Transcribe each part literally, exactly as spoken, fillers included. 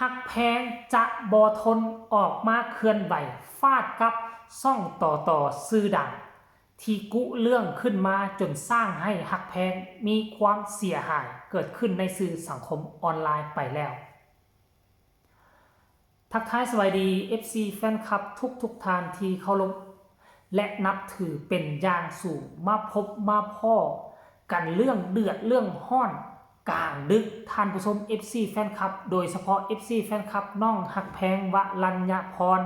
ฮักแพงจะบ่ทน ออกมาเคลื่อนไหวฟาดกับซ่องต่อต่อซื่อดัง ที่กุเรื่องขึ้นมาจนสร้างให้ฮักแพงมีความเสียหายเกิดขึ้นในสื่อสังคมออนไลน์ไปแล้ว ทักทายสวัสดี เอฟซี แฟนคลับทุกทุกๆท่านที่เคารพและนับถือเป็นอย่างสูง มาพบมาพ้อกันเรื่องเดือดเรื่องฮ้อนกลางดึก ท่านผู้ชม เอฟซี แฟนคลับ โดยเฉพาะ เอฟซี แฟนคลับน้องฮักแพง วรัญญพร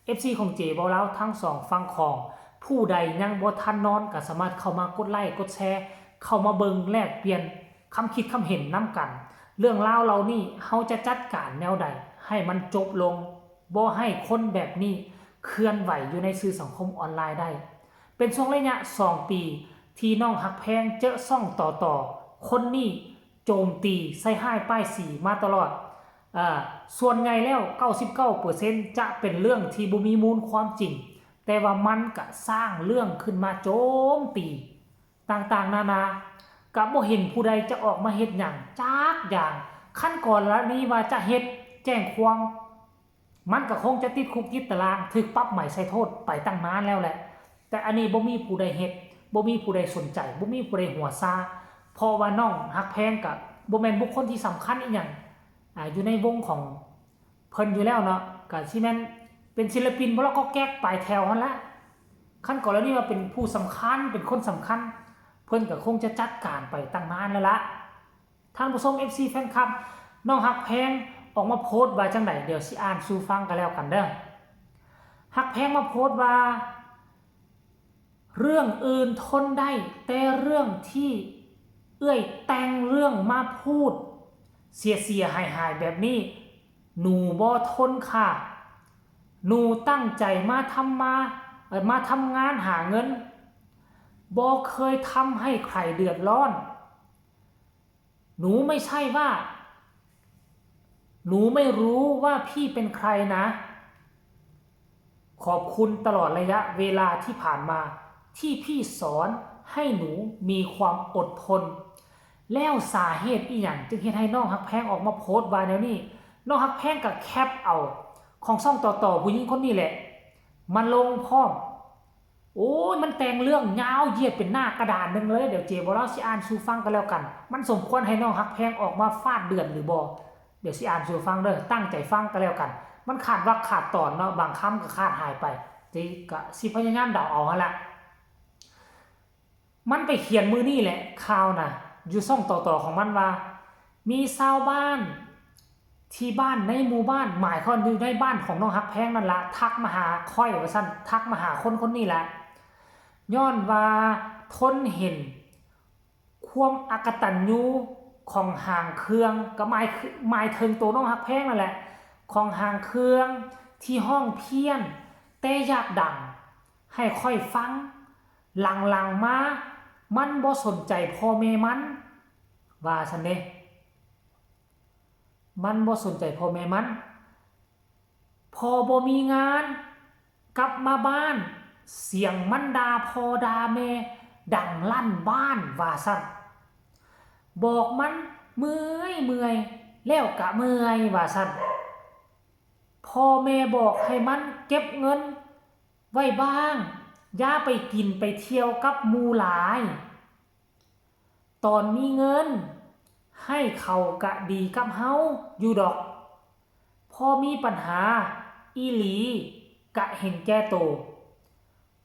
เอฟซี ของเจเบาลาวทั้งสองฝั่งของ ผู้ใดยังบ่ทันนอนก็สามารถเข้ามากดไลค์กดแชร์ เข้ามาเบิ่งแลกเปลี่ยนคำคิดคำเห็นนำกัน เรื่องราวเหล่านี้เฮาจะจัดการแนวใดให้มันจบลง บ่ให้คนแบบนี้เคลื่อนไหวอยู่ในสื่อสังคมออนไลน์ได้ เป็นช่วงระยะสองปีที่น้องฮักแพงเจอซ่องต่อต่อ คนนี้โจมตีใส่ฮ้ายป้ายสีมาตลอด อ่า ส่วนใหญ่แล้ว เก้าสิบเก้าเปอร์เซ็นต์ จะเป็นเรื่องที่บ่มีมูลความจริง แต่ว่ามันก็สร้างเรื่องขึ้นมาโจมตีต่างๆนานา ก็บ่เห็นผู้ใดจะออกมาเฮ็ดหยังจักอย่าง คันกรณีว่าจะเฮ็ดแจ้งความ มันก็คงจะติดคุกติดตาราง ถูกปรับใหม่ใส่โทษไปตั้งนานแล้วแหละ แต่อันนี้บ่มีผู้ใดเฮ็ด บ่มีผู้ใดสนใจ บ่มีผู้ใดหัวซา เพราะว่าน้องฮักแพงก็บ่แม่นบุคคลที่สำคัญอีหยัง อ่า อยู่ในวงของเพิ่นอยู่แล้วเนาะ ก็สิแม่นเป็นศิลปินบ่ละก็แก๊กปลายแถวหั่นละ คันกรณีว่าเป็นผู้สำคัญ เป็นคนสำคัญ เพิ่นก็คงจะจัดการไปตั้งนานแล้วละ ท่านผู้ชม เอฟซี แฟนคลับ น้องฮักแพงออกมาโพสต์ว่าจั่งใด เดี๋ยวสิอ่านสู่ฟังกันแล้วกันเด้อ ฮักแพงมาโพสต์ว่า เรื่องอื่นทนได้ แต่เรื่องที่เอื้อยแต่งเรื่องมาพูดเสียๆหายๆแบบนี้ หนูบ่ทนค่ะ หนูตั้งใจมาทำมา เอ่อ มาทำงานหาเงิน บ่เคยทำให้ใครเดือดร้อน หนูไม่ใช่ว่า หนูไม่รู้ว่าพี่เป็นใครนะ ขอบคุณตลอดระยะเวลาที่ผ่านมา ที่พี่สอนให้หนูมีความอดทน แล้วสาเหตุอีหยังจึงเฮ็ดให้น้องฮักแพงออกมาโพสต์ว่าแนวนี้ น้องฮักแพงก็แคปเอาของซ่องต่อต่อผู้หญิงคนนี้แหละ มาลงพร้อม โอ้ย มันแต่งเรื่องยาวเหยียดเป็นหน้ากระดานหนึ่งเลย เดี๋ยวเจบ่ลาวสิอ่านสู่ฟังกันแล้วกัน มันสมควรให้น้องฮักแพงออกมาฟาดเดือดหรือบ่ เดี๋ยวสิอ่านสู่ฟังเด้อ ตั้งใจฟังกันแล้วกัน มันขาดวรรคขาดตอนเนาะ บางคำก็ขาดหายไป แต่ก็สิพยายามเดาเอาหั่นละ มันไปเขียนมื้อนี้แหละ ข่าวนะ อยู่ซ่องต่อต่อของมันว่า มีชาวบ้านที่บ้านในหมู่บ้าน หมายความอยู่ในบ้านของน้องฮักแพงนั่นละ ทักมาหาข้อยว่าซั่น ทักมาหาคนคนนี้แหละ ย้อนว่าทนเห็นความอกตัญญูของหางเครื่อง ก็หมายคือ หมายถึงตัวน้องฮักแพงนั่นแหละ ของหางเครื่องที่ฮ้องเพี้ยน แต่อยากดัง ให้ข้อยฟัง หลังๆมา มันบ่สนใจพ่อแม่มัน ว่าซั่นเด้ มันบ่สนใจพ่อแม่มัน พอบ่มีงาน กลับมาบ้าน เสียงมันด่าพ่อด่าแม่ ดังลั่นบ้าน ว่าซั่น บอกมันเมื่อยเมื่อย แล้วกะเมื่อย ว่าซั่น พ่อแม่บอกให้มันเก็บเงินไว้บ้าง อย่าไปกินไปเที่ยวกับหมู่หลาย ตอนมีเงิน ให้เขากะดีกับเฮาอยู่ดอก พอมีปัญหาอีหลีกะเห็นแก่โต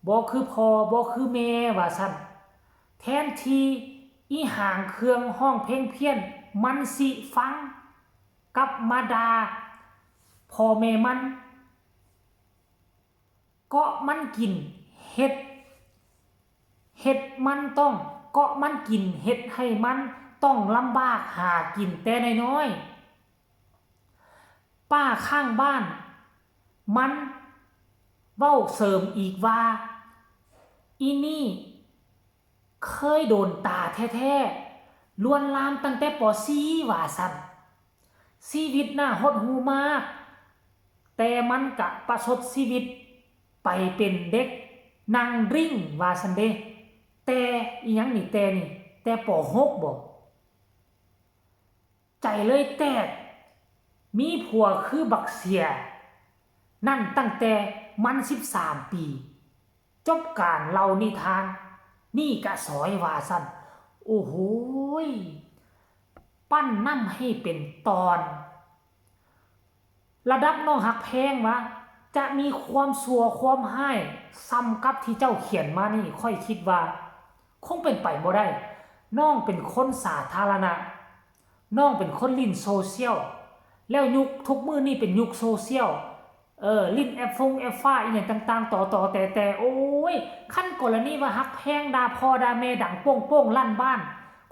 บ่คือพ่อ บ่คือแม่ ว่าซั่น แทนที่อีหางเครื่องฮ้องเพลงเพี้ยน มันสิฟัง กลับมาด่าพ่อแม่มัน เกาะมันกิน เฮ็ด เฮ็ดมันต้อง เกาะมันกิน เฮ็ดให้มันต้องลำบากหากินแต่น้อยๆ ป้าข้างบ้าน มันเว้าเสริมอีกว่า อีนี่เคยโดนตาแท้ๆ ลวนลามตั้งแต่ ป.สี่ ว่าซั่น ชีวิตน่าหดหู่มาก แต่มันกะประชดชีวิตไปเป็นเด็กนั่งดริ้ง ว่าซั่นเด้ แต่อีหยังนี่ แต่นี่ แต่ ป.หก บ่ ใจเลยแตก มีผัวคือบักเสีย นั่นตั้งแต่มันสิบสามปี จบการเล่านิทาน นี่กะสอยว่าซั่น โอ้โหย ปั้นนำให้เป็นตอน ระดับน้องฮักแพงวะ จะมีความชั่วความร้ายส่ำกับที่เจ้าเขียนมานี่ ข้อยคิดว่า คงเป็นไปบ่ได้ น้องเป็นคนสาธารณะ น้องเป็นคนเล่นโซเชียล แล้วยุคทุกมื้อนี่เป็นยุคโซเชียล เออ เล่นแอปฟงแอปฟ้าอีหยังต่างๆ ต่อๆ แต่ๆ โอ้ย คันกรณีว่าฮักแพงด่าพ่อด่าแม่ดังโป้งๆ ลั่นบ้าน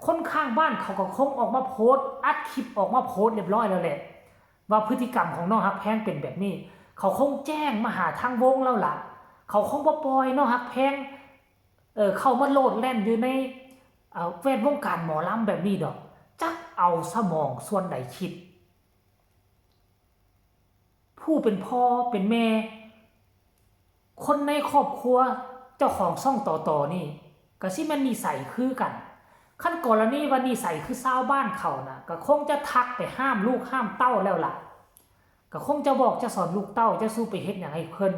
คนข้างบ้านเขาก็คงออกมาโพสต์ อัดคลิปออกมาโพสต์เรียบร้อยแล้วแหละ ว่าพฤติกรรมของน้องฮักแพงเป็นแบบนี้ เขาคงแจ้งมาหาทางวงแล้วล่ะ เขาคงบ่ปล่อยน้องฮักแพง เออ เข้ามาโลดแล่นอยู่ใน เอ่อ แวดวงการหมอลำแบบนี้ดอก จักเอาสมองส่วนใดคิด ผู้เป็นพ่อเป็นแม่ คนในครอบครัวเจ้าของช่องต่อๆ นี่ ก็สิแม่นนิสัยคือกัน คันกรณีว่านิสัยคือชาวบ้านเขาน่ะ ก็คงจะทักไปห้ามลูกห้ามเต้าแล้วล่ะ ก็คงจะบอกจะสอนลูกเต้า จะสู้ไปเฮ็ดหยังให้เพิ่น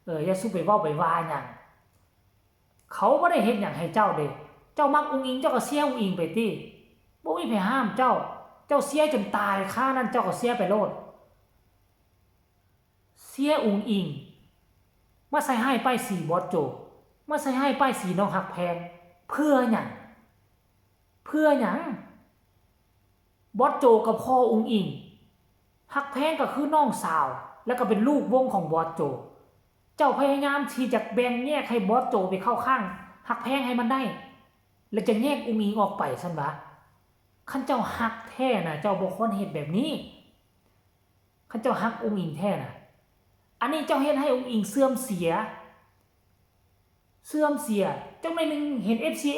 เออ อย่าสู้ไปเว้าไปว่าหยัง เขาบ่ได้เฮ็ดหยังให้เจ้าเด้ เจ้ามักอุ๋งอิ๋ง เจ้าก็เชียร์อุ๋งอิ๋งไปติ บ่มีไผห้ามเจ้า เจ้าเชียร์จนตายคานั้น เจ้าก็เชียร์ไปโลด เชียร์อุ๋งอิ๋ง มาใส่ร้ายป้ายสีบอสโจ มาใส่ร้ายป้ายสีน้องฮักแพง เพื่อหยัง เพื่อหยัง บอสโจก็พ่ออุ๋งอิ๋ง ฮักแพงก็คือน้องสาว แล้วก็เป็นลูกวงของบอสโจ เจ้าพยายามที่จะแบ่งแยกให้บอสโจไปเข้าข้างฮักแพงให้มันได้ แล้วจะแยกอุ๋งอิ๋งออกไปซั่นวะ คันเจ้าฮักแท้น่ะ เจ้าบ่ควรเฮ็ดแบบนี้ คันเจ้าฮักอุ๋งอิ๋งแท้น่ะ อันนี้เจ้าเฮ็ดให้อุ๋งอิ๋งเสื่อมเสีย เสื่อมเสีย จักหน่อยหนึ่งเห็น เอฟซี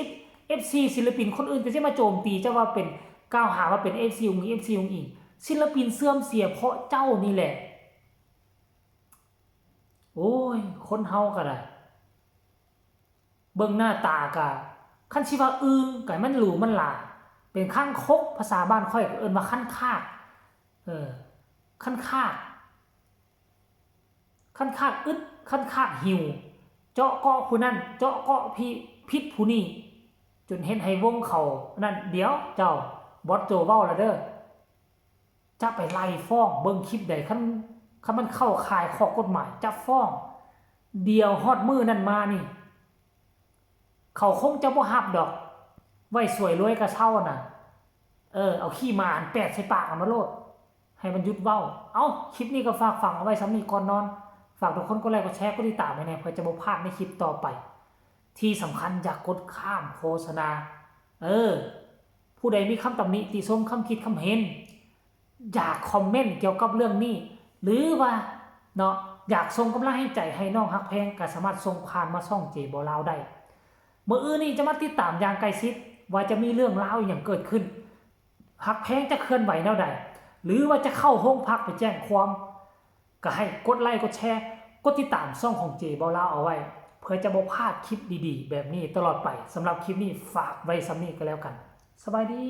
เอฟซี ศิลปินคนอื่นก็จะมาโจมตีเจ้าว่าเป็น กล่าวหาว่าเป็น เอฟซี อุ๋งอิ๋ง เอฟซี อุ๋งอิ๋ง ศิลปินเสื่อมเสียเพราะเจ้านี่แหละ โอ้ย คนเฮาก็ได้ เบิ่งหน้าตาก็ คันสิว่าอึ่งก็มันหรูมันหรา เป็นคางคก ภาษาบ้านข้อยก็เอิ้นว่าคันคาก เออ คันคาก คันคากอึด คันคากหิว เจาะเกาะผู้นั้น เจาะเกาะพี่ ผิดผู้นี้ จนเฮ็ดให้วงเขานั่น เดี๋ยวเจ้า บอสโจเว้าแล้วเด้อ จะไปไล่ฟ้อง เบิ่งคลิปใด คัน คันมันเข้าข่ายข้อกฎหมาย จะฟ้อง เดี๋ยวฮอดมื้อนั้นมานี่ เขาคงจะบ่ฮับดอก ไว้สวยรวยกะเซาน่ะ เออ เอาขี้หมาอันแปดใส่ปากมันมาโลด ให้มันหยุดเว้า เอ้า คลิปนี้ก็ฝากฝังเอาไว้ส่ำนี้ก่อนนอน ฝากทุกคนกดไลค์กดแชร์กดติดตามไว้แหน่ เพื่อจะบ่พลาดในคลิปต่อไป ที่สำคัญอย่ากดข้ามโฆษณา เออ ผู้ใดมีคำตำหนิติชม คำคิดคำเห็น อยากคอมเมนต์เกี่ยวกับเรื่องนี้ หรือว่าเนาะ อยากส่งกำลังใจให้น้องฮักแพงก็สามารถส่งผ่านมาช่องเจบอลาวได้ มื้ออื่นนี้จะมาติดตามอย่างใกล้ชิด ว่าจะมีเรื่องราวอหย่างเกิดขึ้น ฮักแพงจะเคลื่อนไหวแนวใด หรือว่าจะเข้าโรงพักไปแจ้งความ ก็ให้กดไลค์กดแชร์ กดติดตามช่องของเจบอลาวเอาไว้ เพื่อจะบ่พลาดคลิปดีๆ แบบนี้ตลอดไป สำหรับคลิปนี้ฝากไว้ส่ำนี้ก็แล้วกัน สบายดี